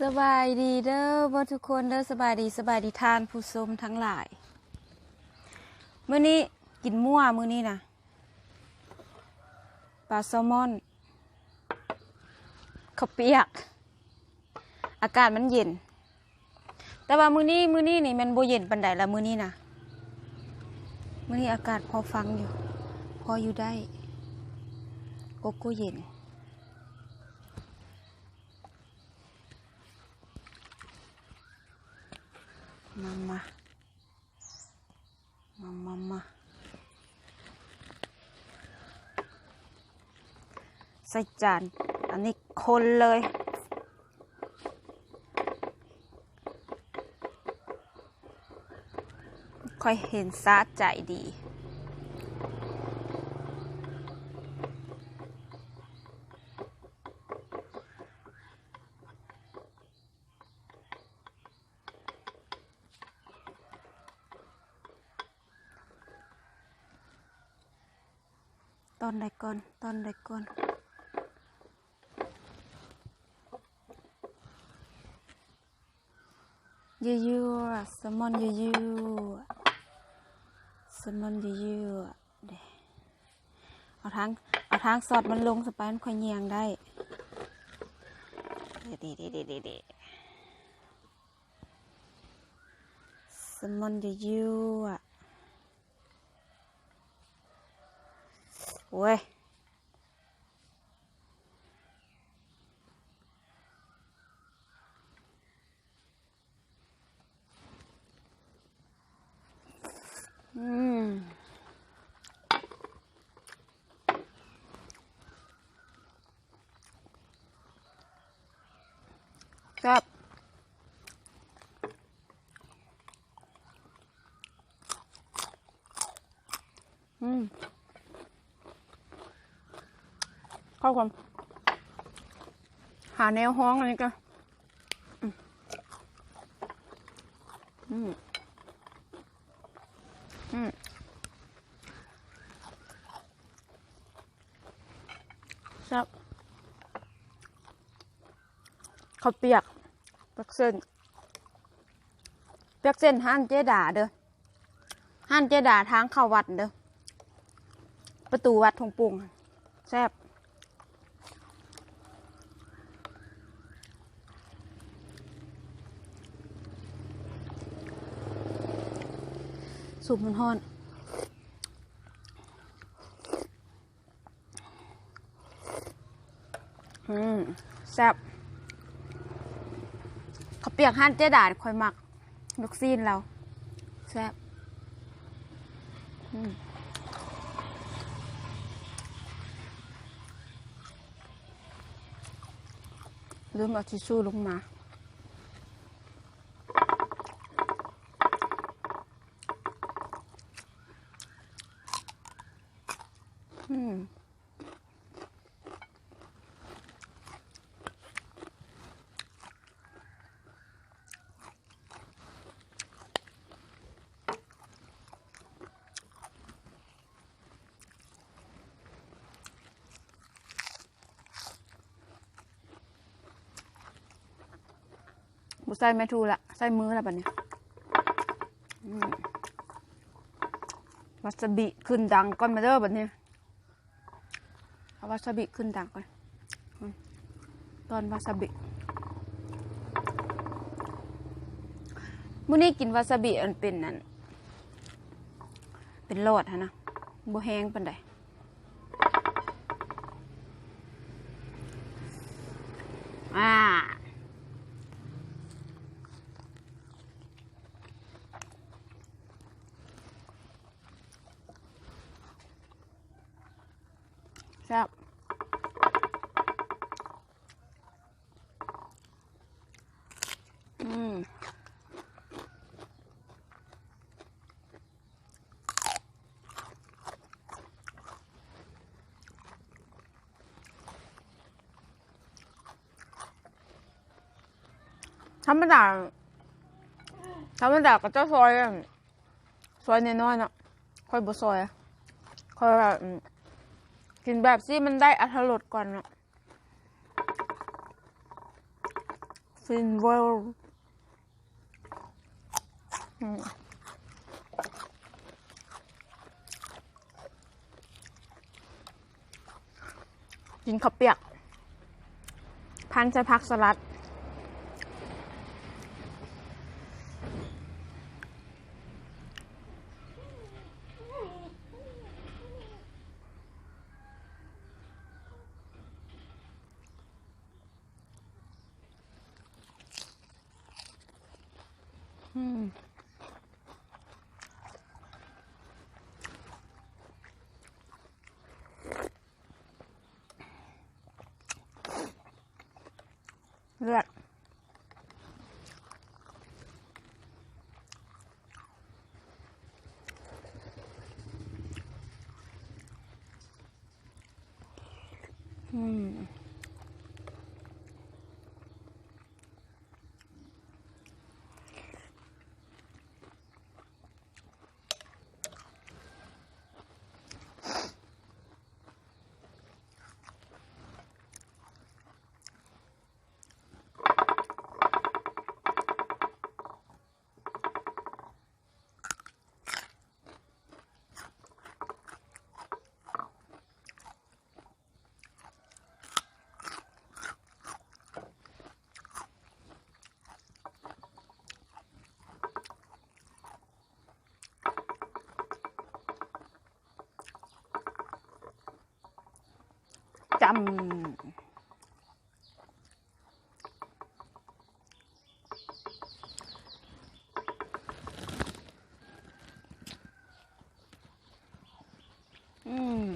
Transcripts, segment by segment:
ສະບາຍດີເດີເບິດທຸກຄົນເດີ ສະບາຍດີ ສະບາຍດີທ່ານຜູ້ຊົມທັງຫຼາຍ. ມື້ນີ້ກິນມົ້ວ ມື້ນີ້ນະ ປາແຊລມອນ ເຂົ້າປຽກ. ອາກາດມັນເຢັນ ແຕ່ວ່າມື້ນີ້ ມື້ນີ້ນີ້ແມ່ນບໍ່ເຢັນປານໃດລະ ມື້ນີ້ນະ. ມື້ນີ້ອາກາດພໍຟັງຢູ່ ພໍຢູ່ໄດ້ ໂກໂກ້ເຢັນ. ມາ ມາ ມາ ມາ ມາ ໃສ່ຈານ ອັນນີ້ຄົນເລີຍ ຄ່ອຍເຫັນສະໃຈດີ. ຕອນໃດກ່ອນ ຕອນໃດກ່ອນ? ຍົວໆ ແຊລມອນຍົວໆ ແຊລມອນຍົວໆ ເດ້. ເອົາທາງ ເອົາທາງສອດມັນລົງສະໄປ ມັນຄ່ອຍຍ່າງໄດ້. ເດ ເດ ເດ ເດ ເດ ເດ. ແຊລມອນຍົວໆ ໂອ້ຍ. ອືມ ແຊບ. ອືມ ເຂົ້າກັນ ຫາແນວຮອງອັນນີ້ກະ ອືມ ອືມ ອືມ ແຊບ. ເຂົ້າປຽກ ປຽກເສັ້ນ ປຽກເສັ້ນຮ້ານເຈດາເດີ ຮ້ານເຈດາທາງເຂົ້າວັດເດີ ປະຕູວັດທົ່ງປຸງ ແຊບ. ຊຸບຮ້ອນໆ. ອືມ ແຊບ. ເຂົ້າປຽກຮ້ານເຈດາຂ້ອຍມັກ ລູກຊີ້ນລາວ ແຊບ. ອືມ ລືມເອົາທິຊູລົງມາ. ອືມ ບໍ່ໃສ່ໄມ້ທູລະ ໃສ່ມືລະບາດນີ້. ອືມ ວາຊາບິຂຶ້ນດັງກ່ອນ ມາເດີບາດນີ້. ເອົາວາຊາບິຂຶ້ນດັງກ່ອນ ອືມ ຕອນວາຊາບິ. ມື້ນີ້ກິນວາຊາບິອັນເປັນ ອັນເປັນຫຼອດຫັ້ນນະ ບໍ່ແຮງປານໃດ. ອາ ແຊບ. ອືມ ທຳມະດາ ທຳມະດາເຂົາເຈົ້າຊອຍ ຊອຍນ້ອຍໆເນາະ ຂ້ອຍບໍ່ຊອຍ ຂ້ອຍວ່າ ອືມ ກິນແບບຊີ້ມັນໄດ້ອັດຖະລົດກ່ອນເນາະ. ຟິນເວີລ ອືມ ກິນເຂົ້າປຽກ ພັນໃສ່ຜັກສະຫຼັດ. ອືມ ເລືອດ ອືມ. ຈ້ຳ ອືມ.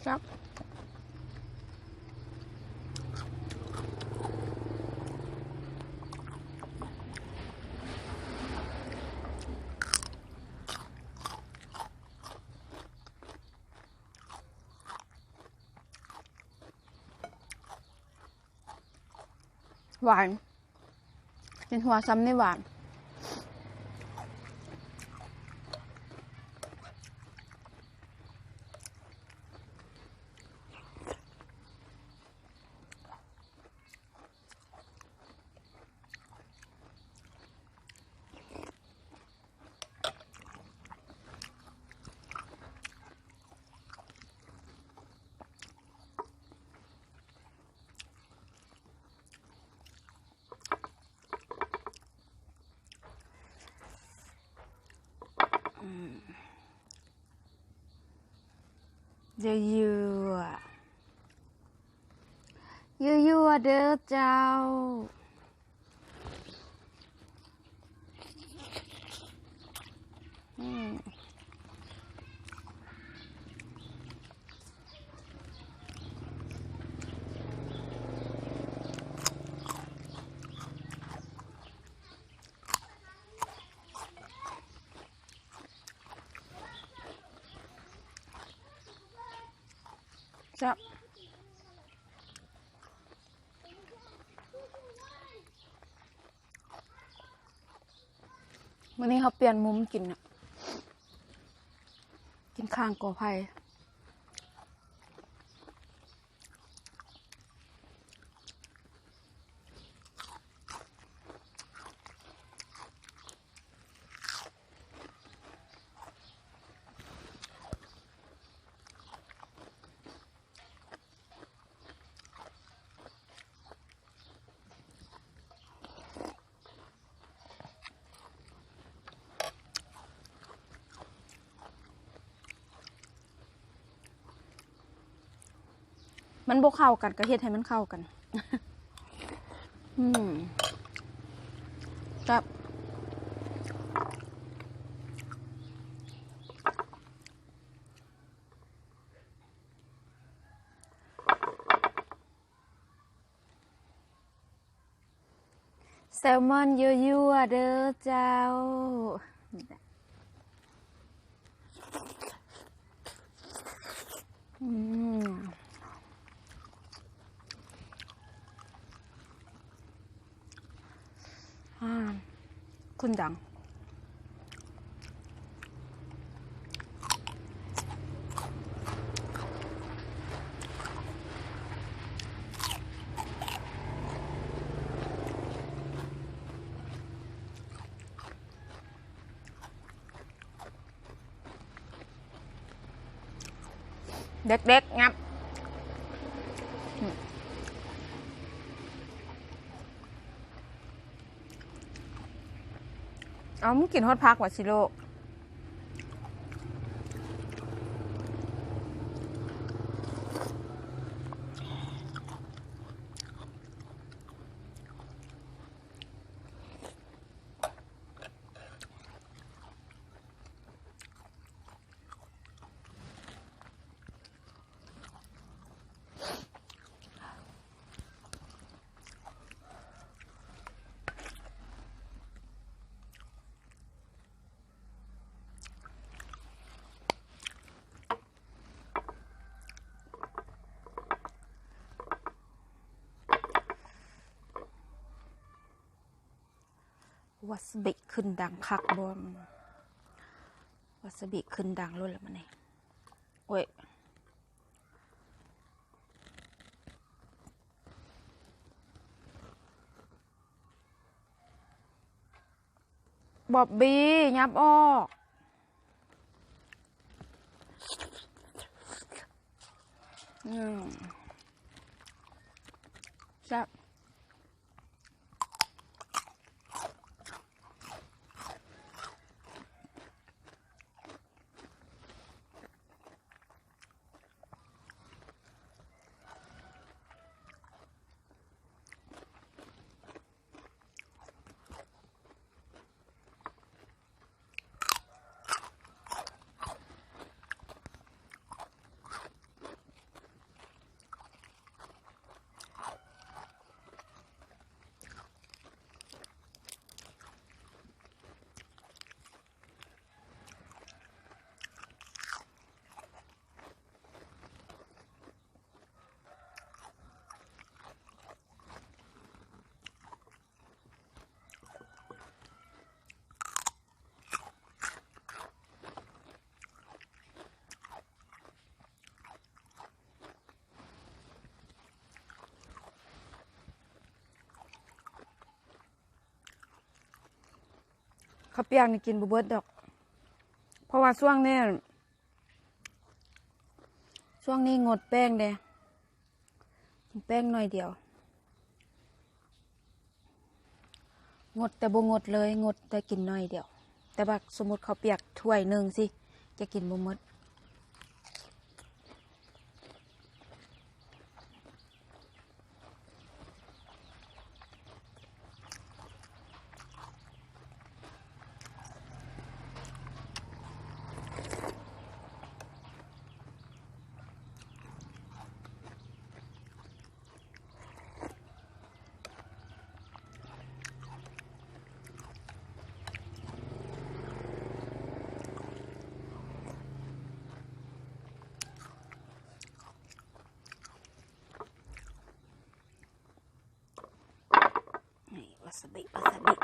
ແຊບ ຫວານ ກິນຫົວຊ່ຳນີ້ຫວານ. ອືມ ຍົວໆ ເດີເຈົ້າ. ອືມ. ແຊບ. ມື້ນີ້ເຮົາປ່ຽນມຸມກິນນະ ກິນຂ້າງກໍໄຜ່. ມັນບໍ່ເຂົ້າກັນ ກໍເຮັດໃຫ້ມັນເຂົ້າກັນ. ອືມ ແຊບ. ແຊລມອນຍົວໆ ເດີເຈົ້າ. ອືມ ອ່າ ຂຶ້ນດັງ. ເດັກໆ ຫຍັບ. ເອົາ ມຶງກິນຮອດຜັກວ່າຊິໂລກ. ວາຊາບິຂຶ້ນດັງຄັກບໍ່? ວາຊາບິຂຶ້ນດັງໂລດລະມື້ນີ້. ໂອ້ຍ ບອບບີ ຫຍັບອອກ. ອືມ ແຊບ. ເຂົ້າປຽກນີ້ກິນບໍ່ເບິດດອກ ເພາະວ່າຊ່ວງນີ້ ຊ່ວງນີ້ງົດແປ້ງເດ້ ກິນແປ້ງໜ້ອຍດຽວ ງົດແຕ່ບໍ່ງົດເລີຍ ງົດແຕ່ກິນໜ້ອຍດຽວ. ແຕ່ວ່າສົມມຸດເຂົ້າປຽກຖ້ວຍໜຶ່ງຊີ້ ຈະກິນບໍ່ໝົດ. ນີ້ ວາຊາບິ ວາຊາບິ.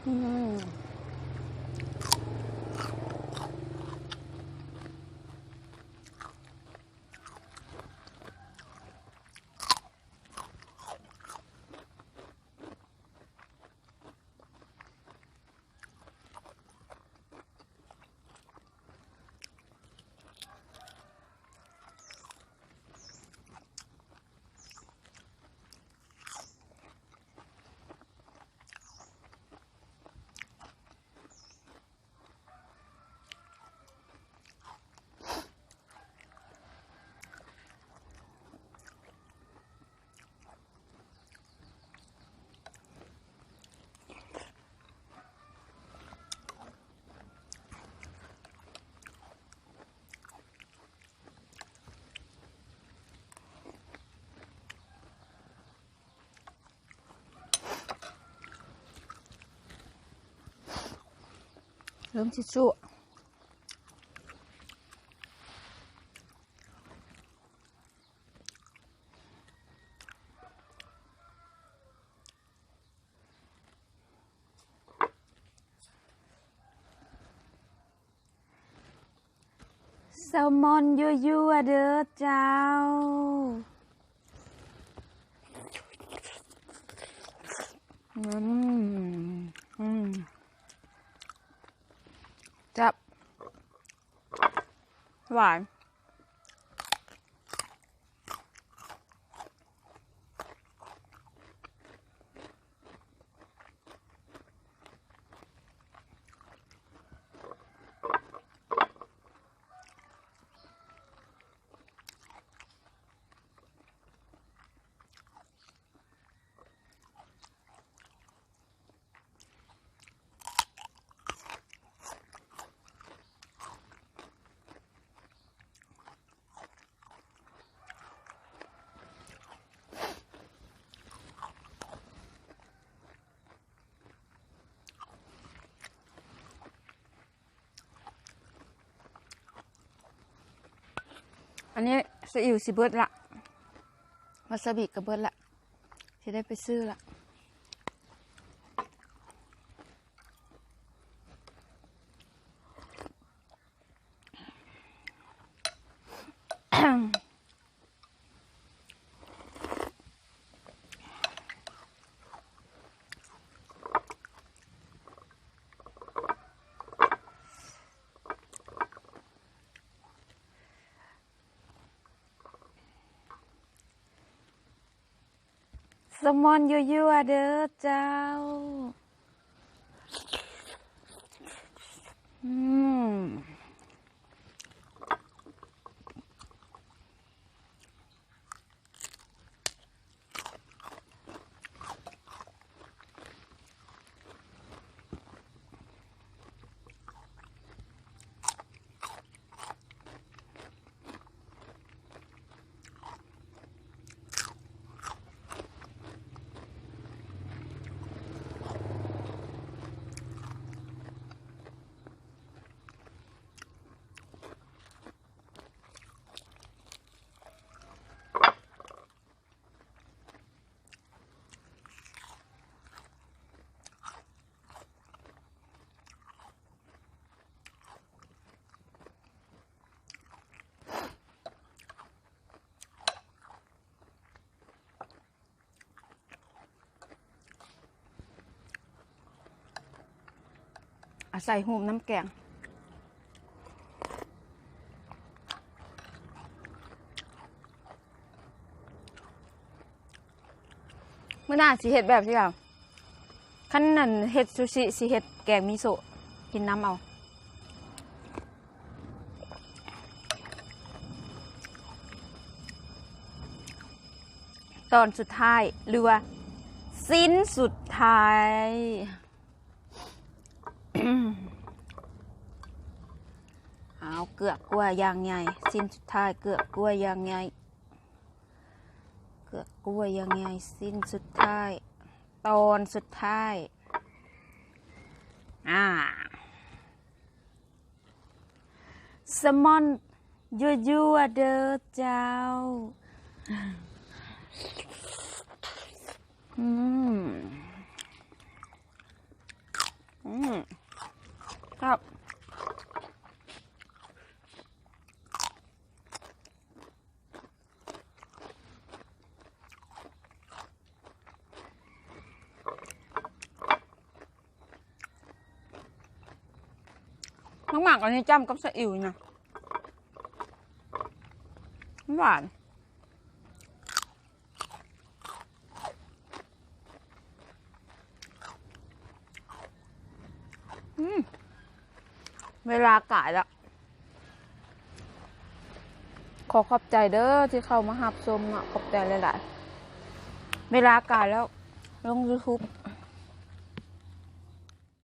ອືມ. ເລີ່ມຊິສຸກ. ແຊວມອນຍົວໆເດີເຈົ້າ. ອືມ ອືມ ແຊບ ຫວານ. ອັນນີ້ຊີອິ້ວຊິເບິດລະ ວາຊາບິກໍເບິດລະ ຊິໄດ້ໄປຊື້ລະ. ແຊວມອນຍົວໆເດີເຈົ້າ. ອືມ. ອາໄສຮູບນ້ຳແກງ. ມື້ໜ້າຊິເຮັດແບບນີ້ລະ ຄັນນັ້ນເຮັດຊູຊິ ຊິເຮັດແກງມິໂຊະ ກິນນຳເອົາ. ຕອນສຸດທ້າຍ ຫຼືວ່າ ຊີ້ນສຸດທ້າຍ. ເອົາ ເກືອກກ້ວຍຢ່າງໃຫຍ່ ຊີ້ນສຸດທ້າຍ ເກືອກກ້ວຍຢ່າງໃຫຍ່ ເກືອກກ້ວຍຢ່າງໃຫຍ່ ຊີ້ນສຸດທ້າຍ ຕອນສຸດທ້າຍ. ອາ ແຊວມອນ ຍົວໆເດີເຈົ້າ. ອືມ ອືມ ແຊບ. ໝາກໆ ອັນນີ້ຈ້ຳກັບຊາອິ້ວນະ ມັນຫວານ. ອືມ ເວລາກາຍແລ້ວ ຂໍຂອບໃຈເດີທີ່ເຂົ້າມາຮັບຊົມເນາະ ຂອບໃຈຫຼາຍໆ. ເວລາກາຍແລ້ວ ລົງຢູທູບ